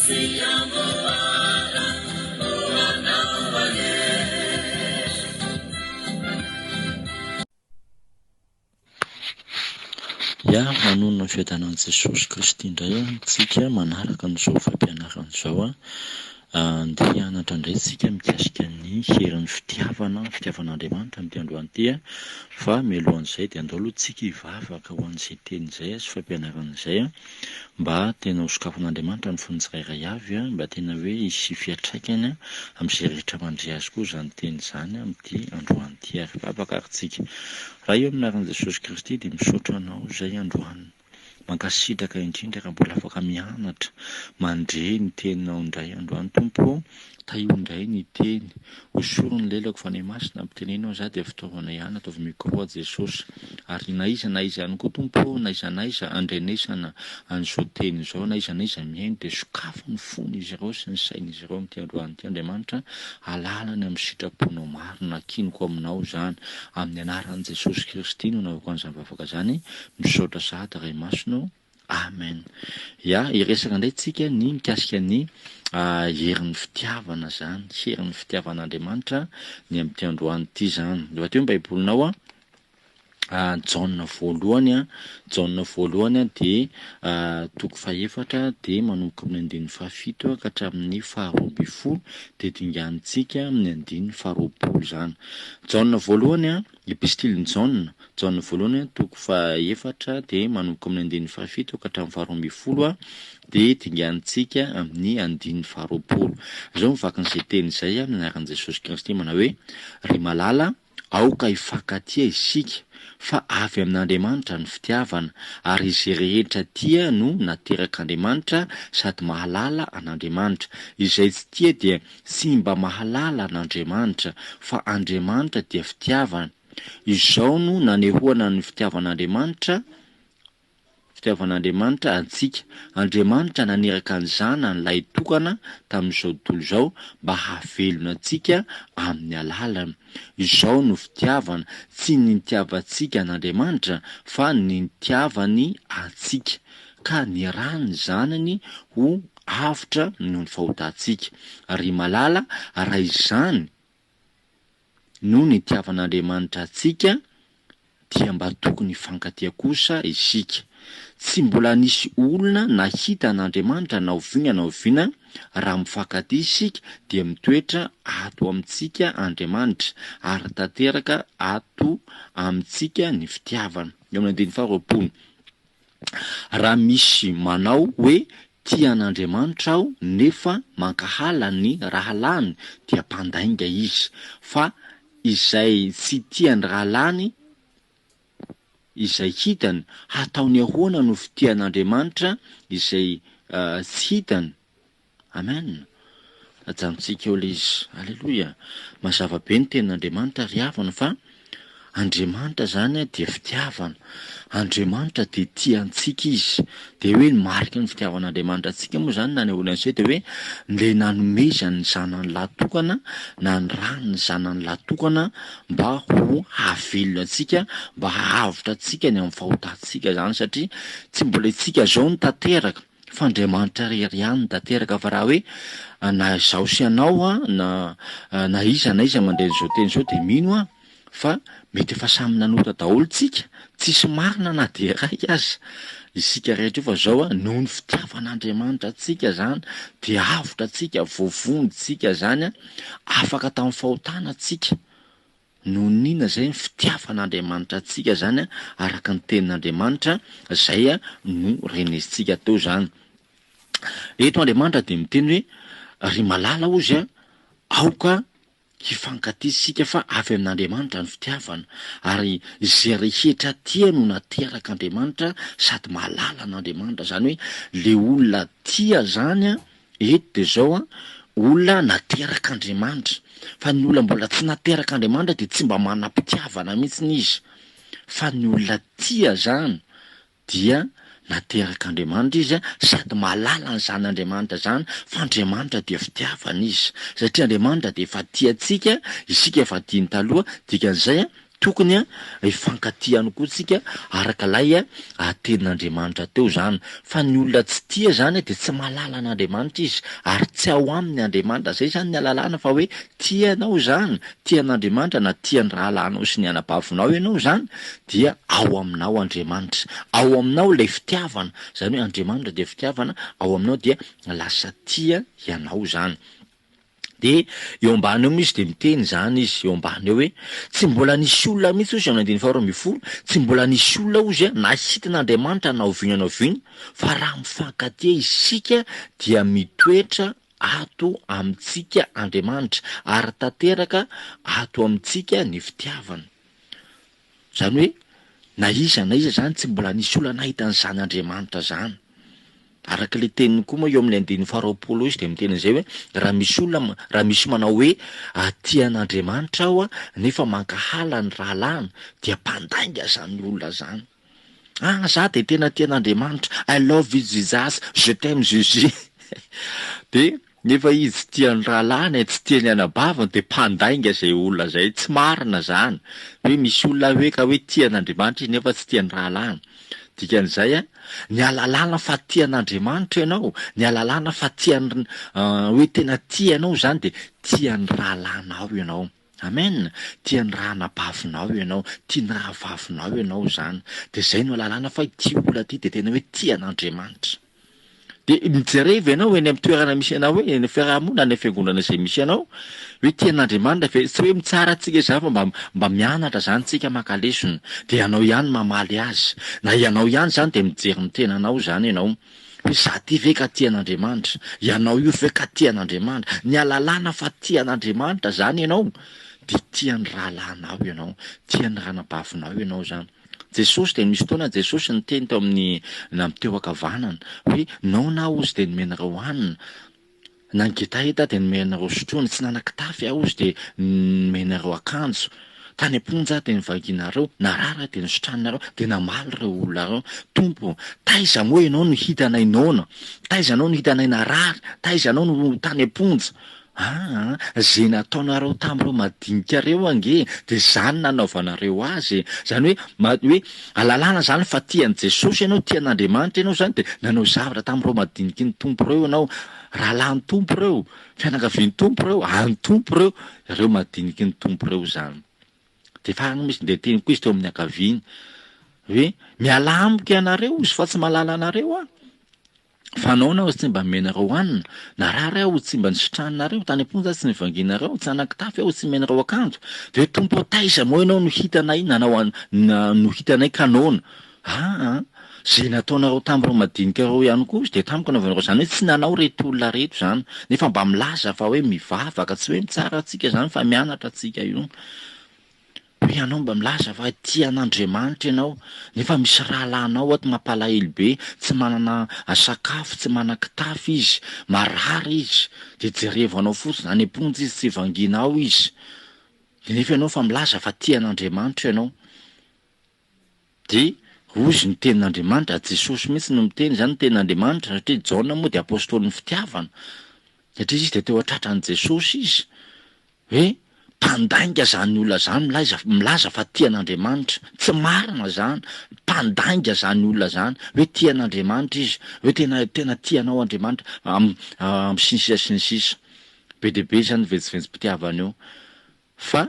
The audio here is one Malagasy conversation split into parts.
sy amboara ho anao anie. Ya, manonona ny fiadanan'i Jesosy Kristy indray antsika manaraka an'izao fampianarana izao. Andeha hianatra indray isika mikasika ny herin'ny fitiavana, fitiavan'Andriamanitra amin'ity androany ity. Fa mialohan'izay dia andao aloha tsika hivavaka ho an'izay teny izay sy fampianarana izay mba tena ho sokafan'Andriamanitra ny fon'ny tsirairay avy, mba tena hoe hisy fiantraikany amin'izay rehetra mandre azy koa izany teny izany amin'ity androany ity. Ary hivavaka ary tsika. Ray ô amin'ny anaran'i Jesosy Kristy dia misaotra Anao izay androany. Mankasitraka indrindra raha mbola afaka mianatra mandre ny teninao indray androany Tompo ô, tahio indray ny teny, hosory ny lelako Fanahy Masina ampiteneno aho za dia fitaovana ihany ataovy micro aho Jesosy ary na iza na iza ihany koa Tompo ô na iza na iza andrenesana an'izao teny izao na iza na iza mihaino dia sokafy ny fon'izy ireo sy ny sain'izy ireo amin'ity androany ity Andriamanitra alalany amin'ny sitraponao marina akiniko aminao izany amin'ny anaran'i Jesosy Kristy no anaovako an'izany vavaka izany Misaotra sahady Ray Masina o. Amen. Ya, hiresaka indray tsika ny mikasika ny herin'ny fitiavana zany, herin'ny fitiavan'Andriamanitra ny amin'ity androany ity zany. Rehefa teo ny baibolinao a, Jaona voalohany a, Jaona voalohany a dia toko fahefatra dia manomboka amin'ny andininy fahafito ka hatramin'ny faharoa ambin'ny folo dia dinganintsika amin'ny andininy faharoapolo zany. Jaona voalohany a, Epistilin'i Jaona, Jaona voalohany toko fahaefatra dia manomboka amin'ny andininy fahafito ka hatramin'ny faharoa ambin'ny folo dia dinganintsika amin'ny andininy faharoapolo. Izao no vakin'izay teny izay amin'ny anaran'i Jesosy Kristy manao hoe, Ry malala, aoka hifankatia isika, fa avy amin'Andriamanitra ny fitiavana, ary izay rehetra tia no naterak'Andriamanitra sady mahalala an'Andriamanitra. Izay tsy tia dia tsy mba mahalala an'Andriamanitra, fa Andriamanitra dia fitiavana. Izao no nanehoana ny fitiavan'Andriamanitra, fitiavan'Andriamanitra antsika, Andriamanitra naniraka ny Zanany lahitokana tamin'izao tontolo izao mba hahavelona antsika amin'ny alalany. Izao no fitiavana, tsy ny nitiavantsika an'Andriamanitra, fa ny nitiavany antsika, ka nirahany ny Zanany ho avotra noho ny fahotantsika. Ry malala, raha izany no nitiavan'Andriamanitra antsika, dia mba tokony hifankatia kosa isika. Tsy mbola nisy olona nahita an'Andriamanitra na oviana na oviana, raha mifankatia isika dia mitoetra ato amintsika Andriamanitra, ary tanteraka ato amintsika ny fitiavana. Eo amin'ny andininy faharoapolo. Raha misy manao hoe tia an'Andriamanitra aho nefa mankahala ny rahalahiny dia mpandainga izy. Fa izay tsy tia ny rahalahiny izay hitany, hataony ahoana no fitia an'Andriamanitra izay tsy hitany? Amen! Ajanontsika eo ilay izy. Aleloia! Mazava be ny tenin'Andriamanitra ry havana fa Andriamanitra izany dia fitiavana. Andriamanitra dia tia antsika Izy. Dia hoe ny mariky ny fitiavan'Andriamanitra antsika moa izany nanehoany an'izay dia hoe ilay nanomezany ny zanany lahy tokana na ny rany ny zanany lahy tokana mba ho hahavelona antsika, mba hahavotra antsika ny amin'ny fahotantsika izany satria tsy mbola isika izao no tanteraka. Fa Andriamanitra irery ihany no tanteraka fa raha hoe na izaho sy ianao an, na na iza na iza mandre an'izao teny izao dia mino aho fa mety efa samy nanota daholo tsika, tsisy marina na dia iray aza isika rehetra io fa zao an, noho ny fitiavan'Andriamanitra antsika zany dia avotra tsika, voavonjy tsika zany an, afaka tamin'ny fahotana tsika. Noho ny inona izay ny fitiavan'Andriamanitra antsika izany araka ny tenin'Andriamanitra izay no renesintsika teo izany. Eto Andriamanitra dia miteny hoe ry malala hozy a, aoka hifankatia isika fa avy amin'Andriamanitra ny fitiavana ary izay rehetra tia no naterak'Andriamanitra sady mahalala an'Andriamanitra. Izany hoe le olona tia izany a, Eto dia izao an, olona naterak'Andriamanitra, fa ny olona mbola tsy naterak'Andriamanitra dia tsy mba manam-pitiavana mihitsy izy, fa ny olona tia izany dia naterak'Andriamanitra izy sady mahalala an'izany Andriamanitra izany fa Andriamanitra dia fitiavana izy, satria Andriamanitra dia efa tia antsika, isika efa tiany taloha, dikan'izay an, tokony hifankatia ihany koa tsika araka ilay tenin'Andriamanitra teo zany. Fa ny olona tsy tia zany dia tsy mahalala an'Andriamanitra izy ary tsy ao aminy Andriamanitra. Zay zany ny ahalalana fa hoe tia anao zany, tia an'Andriamanitra na tia ny rahalahinao sy ny anabavinao ianao zany dia ao aminao Andriamanitra. Ao aminao ilay fitiavana, zany hoe Andriamanitra dia fitiavana, ao aminao dia lasa tia ianao zany. Dia eo ambany eo moa izy dia miteny izany izy eo ambany eo hoe, tsy mbola nisy olona mihitsy hozy amin'ny andininy faharoa ambinifolo, tsy mbola nisy olona hozy nahita an'Andriamanitra na oviana na oviana, fa raha mifankatia isika dia mitoetra ato amintsika Andriamanitra, ary tanteraka ato amintsika ny fitiavany. Izany hoe na iza na iza izany tsy mbola nisy olona nahita an'izany Andriamanitra izany. Araka ilay teniny koa moa eo amin'ilay andininy faharoapolo eo izy dia miteny an'izay hoe raha misy olona raha misy manao hoe tia an'Andriamanitra aho nefa mankahala ny rahalahiny dia mpandainga izany olona izany. Ah za dia tena tia an'Andriamanitra, I love you Jesus, je t'aime Jesus. Dia Nefa izy tsy tia ny rahalahiny e, tsy tia ny anabaviny dia mpandainga izay olona izay, tsy marina izany hoe misy olona hoe ka hoe tia an'Andriamanitra izy nefa tsy tia ny rahalahiny, dikan'izay an, ny ahalalana fa tia an'Andriamanitra ianao, ny ahalalana fa tia ny hoe tena tia ianao izany dia tia ny rahalahinao ianao, amen, tia ny rahanabavinao ianao, tia ny rahavavinao ianao izany, dia izay no ahalalana fa ity olona ity dia tena hoe tia an'Andriamanitra. Dia mijereva ianao eny amin'ny toerana misy anao eny, eny amin'ny fiaraha-monina, any amin'ny fiangonana izay misy anao, hoe tia an'Andriamanitra ve? Tsy hoe mitsara antsika izany fa mba mba mianatra izany tsika maka lesona. Dia ianao ihany mamaly azy. Na ianao ihany izany dia mijery ny tenanao izany ianao. Hoe za ty ve ka tia an'Andriamanitra? Ianao io ve ka tia an'Andriamanitra? Ny ahalalana fa tia an'Andriamanitra izany ianao, dia tia ny rahalahinao ianao, tia ny ranabavinao ianao izany. Jesosy dia misy fotoana Jesosy niteny teo amin'ny na teo ankavanana hoe noana aho ozy dia nomenareo hanina, nangetaheta aho dia nomenareo sotroina, tsy nanan-kitafy aho ozy dia nomenareo akanjo, tany am-ponja aho dia nivangianareo, narary aho dia nositraninareo, dia namaly ireo olona ireo, Tompo, taiza moa ianao no hitanay noana, taiza ianao no hitanay narary, taiza ianao no tany am-ponja? Aa, ze nataonareo tamin'ireo madinika reo ange de zany nanaovanareo azy e! Zany hoe ma- hoe alalana zany fa tia an'i Jesosy ianao, tia an'Andriamanitra ianao zany de nanao zavatra tamin'ireo madiniky ny Tompo reo ianao, rahalahin'ny Tompo reo, fianakavian'ny Tompo reo, an'ny Tompo reo, reo madiniky ny Tompo reo zany. De farany moa izy ndeha teny koa izy teo amin'ny ankaviany hoe mialà amiko ianareo ozy fa tsy mahalala anareo aho. Fa nahoana aho tsy mba nomenareo hanina? Narary aho tsy mba nositraninareo, tany am-ponja aho tsy nivangianareo, tsy nanan-kitafy aho tsy nomenareo akanjo. Dia hoe, Tompo ô, taiza moa Ianao no hitanay nanao an, no hitanay ka noana? Aa, izay nataonareo tamin'ireo madinika ireo ihany koa dia tamiko nanaovanareo izany hoe tsy nanao ireto olona ireto izany. Nefa mba milaza fa hoe mivavaka, tsy hoe mitsara antsika izany fa mianatra antsika io. Hoy ianao mba milaza fa tia an'Andriamanitra ianao, nefa misy rahalahinao ato mampalahelo be, tsy manana sakafo, tsy manan-kitafy izy, marary izy, dia jerevanao fotsiny, any am-ponja izy, tsy vangianao izy, dia nefa ianao fa milaza fa tia an'Andriamanitra ianao. Dia hozy ny tenin'Andriamanitra, Jesosy mihitsy no miteny izany ny tenin'Andriamanitra, satria Jaona moa dia apostolin'ny fitiavana, satria izy dia teo an-tratran'i Jesosy izy, Hoe mpandainga zany olona zany milaiza milaza fa tia an'Andriamanitra. Tsy marina zany. Mpandainga zany olona zany. Hoe tia an'Andriamanitra izy. Hoe tena tena tia anao Andriamanitra. Am am sy ny sisa sy ny sisa. Be dia be zany ventsoventsom-pitiavana eo. Fa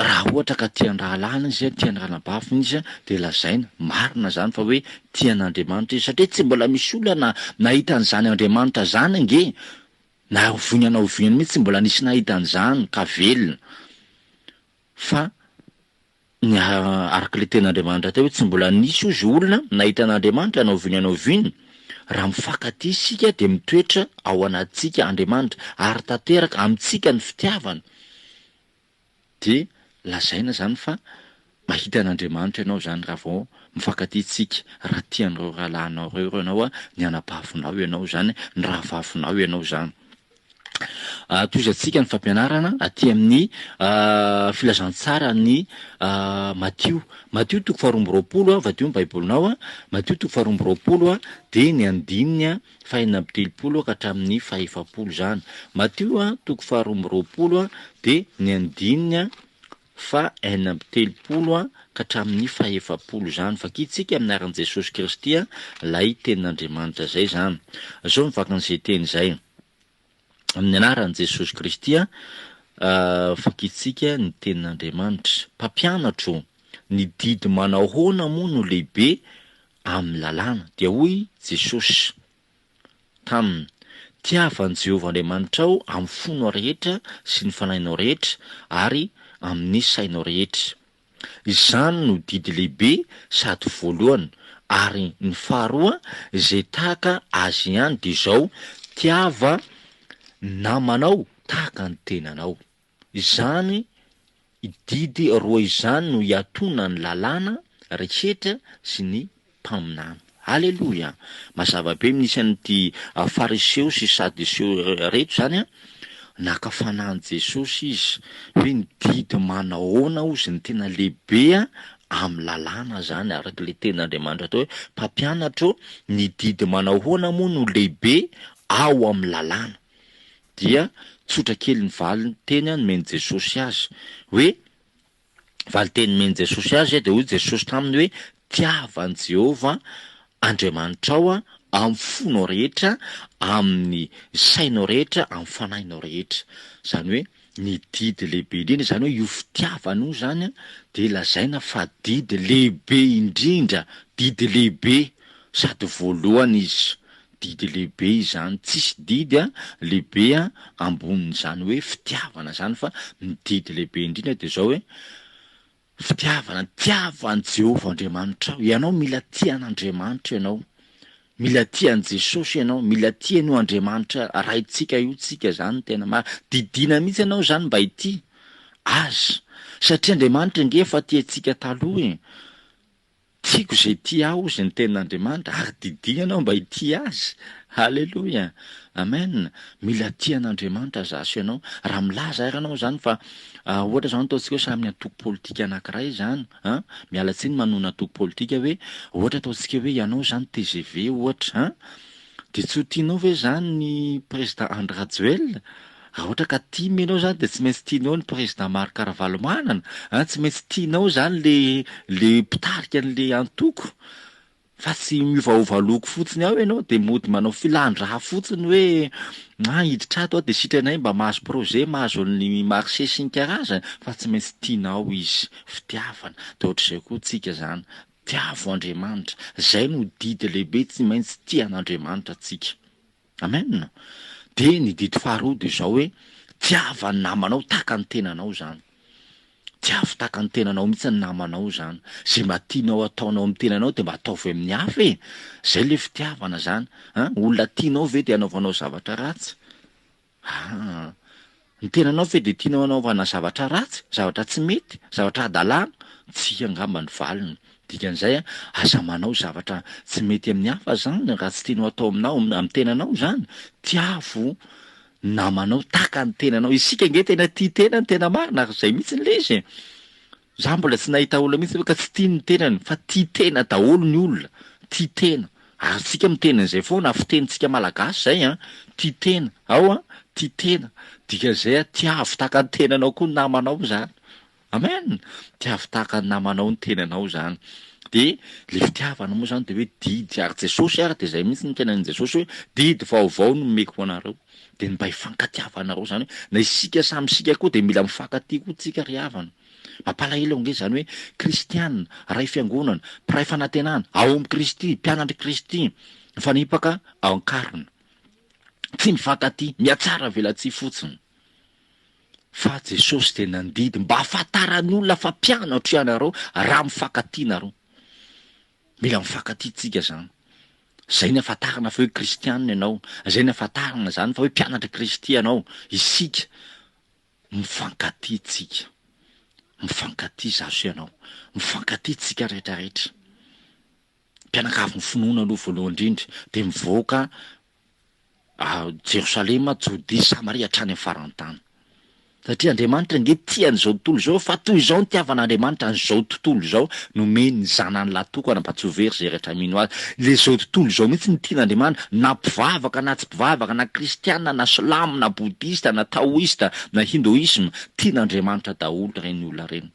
raha ohatra ka tia ny rahalahiny izy, tia ny ranabaviny izy dia lazaina, marina zany fa hoe tia an'Andriamanitra izy. Satria tsy mbola misy olona nahita an'izany Andriamanitra zany ange. Na oviana na oviana mihitsy tsy mbola nisy nahita an'izany ka velona. Fa ny araka ilay tenin'Andriamanitra teo hoe tsy mbola nisy ozy olona nahita an'Andriamanitra na oviana na oviana. Raha mifankatia isika dia mitoetra ao anatintsika Andriamanitra ary tanteraka amintsika ny fitiavana. Dia lazaina izany fa mahita an'Andriamanitra ianao izany raha vao mifankatia tsika, raha tia an'ireo rahalahinao ireo ianao, ny anabavinao ianao izany, ny rahavavinao ianao izany. Tohizantsika ny fampianarana aty amin'ny filazantsaran'i Matio. Matio toko faharoa amby roapolo, vadio ny baibolinao, Matio toko faharoa amby roapolo dia ny andininy fahenina amby telopolo ka hatramin'ny fahefapolo izany. Matio toko faharoa amby roapolo dia ny andininy. Faha 36 ka hatramin'ny faha 40 izany. Vakintsika amin'ny anaran'i Jesosy Kristy ilay tenin'Andriamanitra izay izany. Izao no vakin'izay teny izay. Amin'ny anaran'i Jesosy Kristy vakintsika ny tenin'Andriamanitra. Mpampianatro, ny didy manao ahoana moa no lehibe amin'ny lalàna? Dia hoy Jesosy taminy, Tiava an'i Jehovah Andriamanitrao amin'ny fonao rehetra sy ny fanahinao rehetra ary amin'ny sainao rehetra. Izany no didy lehibe sady voalohany, ary ny faharoa izay tahaka azy ihany dia izao, Tiava ny namanao tahaka ny tenanao. Izany didy roa izany no iatoana ny lalàna rehetra sy ny mpaminany. Aleloia! Mazava be misy an'ity fariseo sy sadoseo reto izany an, naka fanahy an'i Jesosy izy hoe ny didy manahoana ozy ny tena lehibe amin'ny lalàna izany araka ilay tenin'Andriamanitra atao hoe mpampianatra ô, ny didy manahoana moa no lehibe ao amin'ny lalàna? Dia tsotra kely ny valin-teny nomen'i Jesosy azy hoe, valin-teny nomen'i Jesosy azy dia hoy Jesosy taminy hoe, Tiava an'i Jehovah Andriamanitrao amin'ny fonao rehetra, amin'ny sainao rehetra, amin'ny fanahinao rehetra. Izany hoe ny didy lehibe indrindra, izany hoe io fitiavana io izany dia lazaina fa didy lehibe indrindra, didy lehibe sady voalohany izy. Didy lehibe izany, tsisy didy lehibe ambonin'izany hoe fitiavana izany fa ny didy lehibe indrindra dia izao hoe, fitiavana, tiava an'i Jehovah Andriamanitrao, ianao mila tia an'Andriamanitra ianao, mila tia an'i Jesosy ianao, mila tia an'io Andriamanitra Raintsika io tsika izany no tena marina, didiana mihitsy ianao izany mba hitia Azy, satria Andriamanitra ange efa tia antsika taloha e. Tiako izay tia ahy hozy ny tenin'Andriamanitra ary didiana ianao mba hitia azy. Haleloia. Amen. Mila tia an'Andriamanitra za sy ianao. Raha milaza ary ianao izany fa ohatra izao ataontsika hoe samy antoko politika anankiray izany an, miala tsiny manonona antoko politika hoe ohatra ataontsika hoe ianao izany tgv ohatra an, Dia tsy ho tianao ve izany ny président Andry Rajoelina? Raha ohatra ka tim ianao izany dia tsy maintsy tianao ny président Marc Ravalomanana an, tsy maintsy tianao izany le le mpitarika an'le antoko fa tsy miovaova loko fotsiny ao ianao dia mody manao filan-draha fotsiny hoe ah hiditra ato aho dia sitranay mba mahazo projet, mahazo an'ny marché sy ny karazany fa tsy maintsy tianao izy, fitiavana, dia ohatr'izay koa tsika izany, Tiavo Andriamanitra. Zay no didy lehibe tsy maintsy tia an'Andriamanitra tsika. Amen. De ny didy faharoa de zao hoe tiava ny namanao tahaka ny tenanao zany. Tiavo tahaka ny tenanao mihitsy ny namanao zany. Zay mba tianao ataonao amin'ny tenanao de mba ataovy amin'ny hafa e. Zay le fitiavana zany. An, olona tianao ve de anaovanao zavatra ratsy? Aa! Ny tenanao ve dia tianao hanaovana zavatra ratsy, zavatra tsy mety, zavatra hadalana? Tsia angamba ny valiny. Dikan'izay, aza manao zavatra tsy mety amin'ny hafa izany raha tsy tianao hatao aminao, amin'ny tenanao izany. Tiavo ny namanao tahaka ny tenanao. Isika ange tena tia tena ny tena marina ary izay mihitsy ilay izy e! Za mbola tsy nahita olona mihitsy aloha ka tsy tia ny tenany fa tia tena daholo ny olona, tia tena, ary tsika miteny an'izay foana, fitenintsika malagasy zay an, tia tena, ao an, tia tena, dikan'izay an, tiavo tahaka ny tenanao koa ny namanao zany, amen, tiavo tahaka ny namanao ny tenanao zany, de le fitiavana moa zany de hoe didy, ary Jesosy ary de zay mihitsy no tenenin'i Jesosy hoe didy vaovao no omeko anareo, de ny mba hifankatiavanareo zany hoe na isika samy isika koa de mila mifankatia koa tsika ry havana. Mampalahelo ange izany hoe kristiana, ray fiangonana, mpiray fanantenana, ao amin'i Kristy, mpianatr'i Kristy, mifanipaka ao an-karona. Tsy mifankatia, mihatsara velatsihy fotsiny. Fa Jesosy dia nandidy mba hahafantaran'ny olona fa mpianatro ianareo raha mifankatia nareo. Mila mifankatia tsika izany. Izay ny ahafantarana fa hoe kristiana ianao, izay ny ahafantarana izany fa hoe mpianatr'i Kristy ianao, isika. Mifankatia tsika. Mifankatia izaho sy ianao. Mifankatia tsika rehetra rehetra. Mpianakavin'ny finoana aloha voalohany indrindra, dia mivoaka Jerosalema, Jodia, Samaria hatrany amin'ny faran'ny tany. Satria Andriamanitra ange tia an'izao tontolo izao, fa toy izao nitiavan'Andriamanitra an'izao tontolo izao, nomeny ny Zanany lahy tokana mba tsy ho very izay rehetra mino Azy. Ilay izao tontolo izao mihitsy no tian'Andriamanitra, na mpivavaka na tsy mpivavaka, na kristiana na silamo na bodista na taoista na hindoisma, tian'Andriamanitra daholo ireny olona ireny.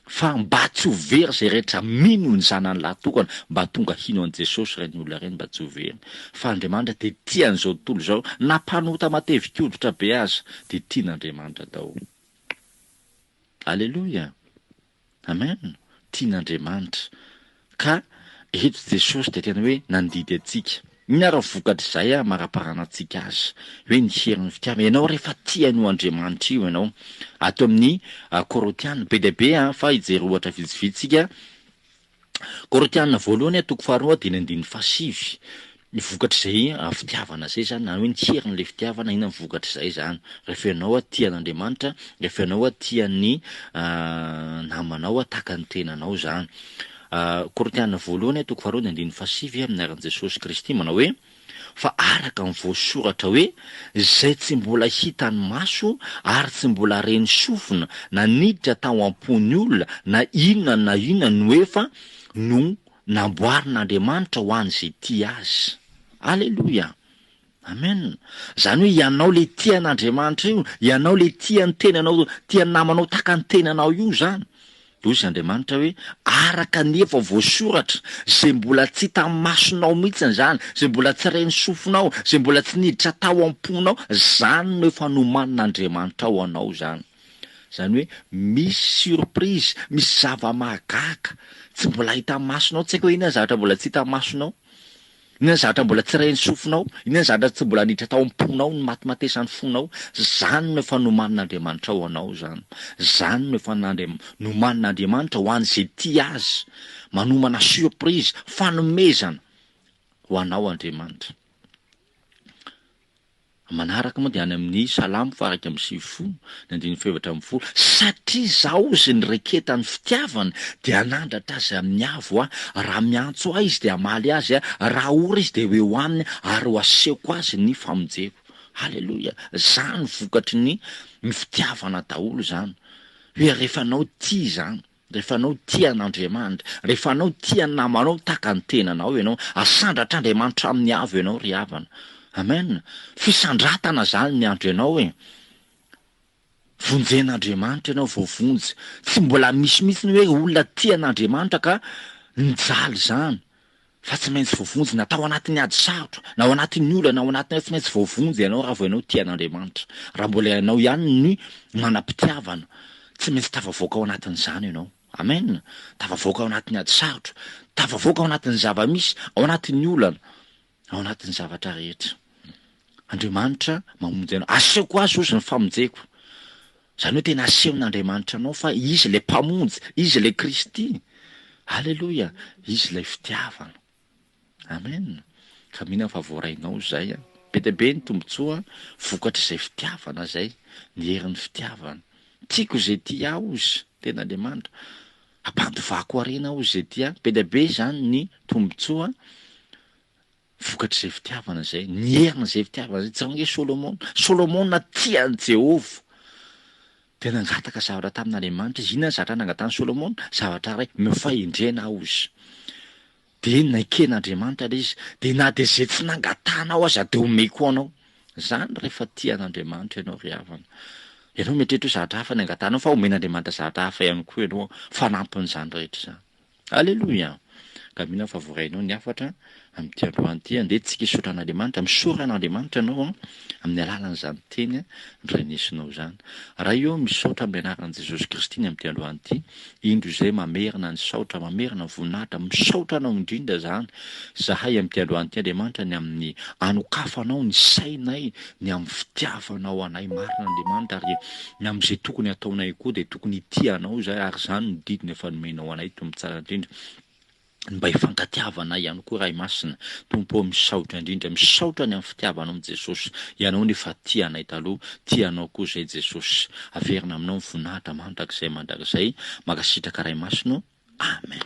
Fa mba tsy ho very izay rehetra mino ny Zanany lahy tokana, mba tonga hino an'i Jesosy ireny olona ireny mba tsy ho very. Fa Andriamanitra dia tia an'izao tontolo izao, na mpanota matevi-koditra be aza dia tian'Andriamanitra daholo. Aleloia! Amen! Tian'Andriamanitra. Ka eto Jesosy dia tena hoe nandidy antsika. Inona ary ny vokatr'izay hamaraparana antsika azy? Hoe ny herin'ny fitiavana. Ianao rehefa tia an'io Andriamanitra io ianao. Ato amin'ny Korotiana, be dia be fa hijery ohatra vitsivitsy isika. Korotiana voalohany toko faharoa diny andininy fahasivy. Ny vokatr'izay fitiavana izay izany, na hoe ny herin'ilay fitiavana, inona ny vokatr'izay izany? Rehefa ianao tia an'Andriamanitra, rehefa ianao tia ny namanao tahaka ny tenanao izany. Korintiana voalohany toko faharoa ny andininy fahasivy amin'ny anaran'i Jesosy Kristy manao hoe, Fa araka ny voasoratra hoe, Izay tsy mbola hitan'ny maso ary tsy mbola ren'ny sofina na niditra tao am-pon'ny olona na inona na inona no efa no namboarin'Andriamanitra ho an'izay tia Azy. Aleloia! Amen! Izany hoe ianao le tia an'Andriamanitra io, ianao le tia ny tenanao, tia ny namanao tahaka ny tenanao io izany. Dia hoy izy Andriamanitra hoe, araka ny efa voasoratra, izay mbola tsy hitan'ny masonao mihitsy izany, izay mbola tsy ren'ny sofinao, izay mbola tsy niditra tao am-ponao, izany no efa nomanin'Andriamanitra ho anao izany. Izany hoe misy surprise, misy zava-mahagaga, tsy mbola hitan'ny masonao, tsy haiko hoe inona ny zavatra mbola tsy hitan'ny masonao. Inona ny zavatra mbola tsy ren'ny sofinao? Inona ny zavatra tsy mbola niditra tao am-ponao, nimatimatesan'ny fonao? Izany no efa nomanin'Andriamanitra ho anao izany. Izany no efa nomanin'Andriamanitra ho an'izay tia Azy. Manomana surprise, fanomezana ho anao Andriamanitra. Manaraka moa dia any amin'ny Salamo faha 91, ny andininy faha 14, Satria izaho izy nireketan'ny fitiavany, dia hanandratra azy amin'ny avo aho, raha miantso ahy izy dia hamaly azy aho, raha ory izy dia ho eo aminy, ary ho asehoko azy ny famonjeko. Aleloia! Izany vokatry ny ny fitiavana daholo izany. Hoe rehefa anao tia izany. Rehefa anao tia an'Andriamanitra, rehefa anao tia ny namanao tahaka ny tenanao ianao, asandratr'Andriamanitra amin'ny avo ianao ry havana. Amen. Fisandratana zany miandry anao e. Vonjen'Andriamanitra ianao, voavonjy. Tsy mbola misy mihitsy ny hoe olona tia an'Andriamanitra ka nijaly zany. Fa tsy maintsy voavonjy na tao anatin'ny ady sarotra, na ao anatin'ny olana, na ao anatin'ny tsy maintsy voavonjy ianao raha vao ianao tia an'Andriamanitra. Raha mbola ianao ihany ny manam-pitiavana, tsy maintsy tafavoaka ao anatin'izany ianao. Amen! Tafavoaka ao anatin'ny ady sarotra, tafavoaka ao anatin'ny zava-misy, ao anatin'ny olana, ao anatin'ny zavatra rehetra. Andriamanitra mamonjy anao. Asehoko azy ozy ny famonjeko. Izany hoe tena asehon'Andriamanitra anao fa Izy ilay Mpamonjy, Izy ilay Kristy. Aleloia! Izy ilay fitiavana. Amen! Ka mino aho fa voarainao izay an. Be dia be ny tombontsoa vokatr'izay fitiavana izay, ny herin'ny fitiavana. Tiako izay tia ahy ozy, tena Andriamanitra. Ampandovako harena ozy izay tia ahy. Be dia be izany ny tombontsoa Vokatr'izay fitiavana izay, ny herin'izay fitiavana izay. Jereo ange Solomona. Solomona tia an'i Jehovah. Dia nangataka zavatra tamin'Andriamanitra izy. Inona ny zavatra nangatahan'i Solomona? Zavatra iray, omeo fahendrena aho izy. Dia neken'Andriamanitra ilay izy. Dia na dia izay tsy nangatahanao aza dia omeko anao. Izany rehefa tia an'Andriamanitra ianao ry havana. Ianao mieritreritra hoe zavatra hafa ny angatahanao fa omen'Andriamanitra zavatra hafa ihany koa ianao fanampin'izany rehetra izany. Aleloia! Ka mino aho fa voarainao ny hafatra amin'ity androany ity. Andeha tsika hisaotra an'Andriamanitra. Misaora an'Andriamanitra ianao an, amin'ny alalan'izany teny norenesinao izany. Ray ô, misaotra amin'ny anaran'i Jesosy Kristy ny amin'ity androany ity. Indro izay mamerina ny saotra, mamerina ny voninahitra. Misaotra Anao indrindra izany izahay amin'ity androany ity Andriamanitra ny amin'ny anokafanao ny sainay, ny amin'ny fitiavanao anay marina Andriamanitra ary Ny amin'izay tokony hataonay koa dia tokony hitia Anao izahay ary izany no didiny efa nomenao anay Tompo tsara indrindra. Ny mba hifankatiavanay ihany koa Ray Masina. Tompo ô misaotra indrindra, misaotra ny amin'ny fitiavanao amin'i Jesosy. Ianao nefa tia anay taloha, tia Anao koa izay Jesosy. Averina aminao ny voninahitra mandrakizay mandrakizay. Mankasitraka Ray Masina ô. Amen.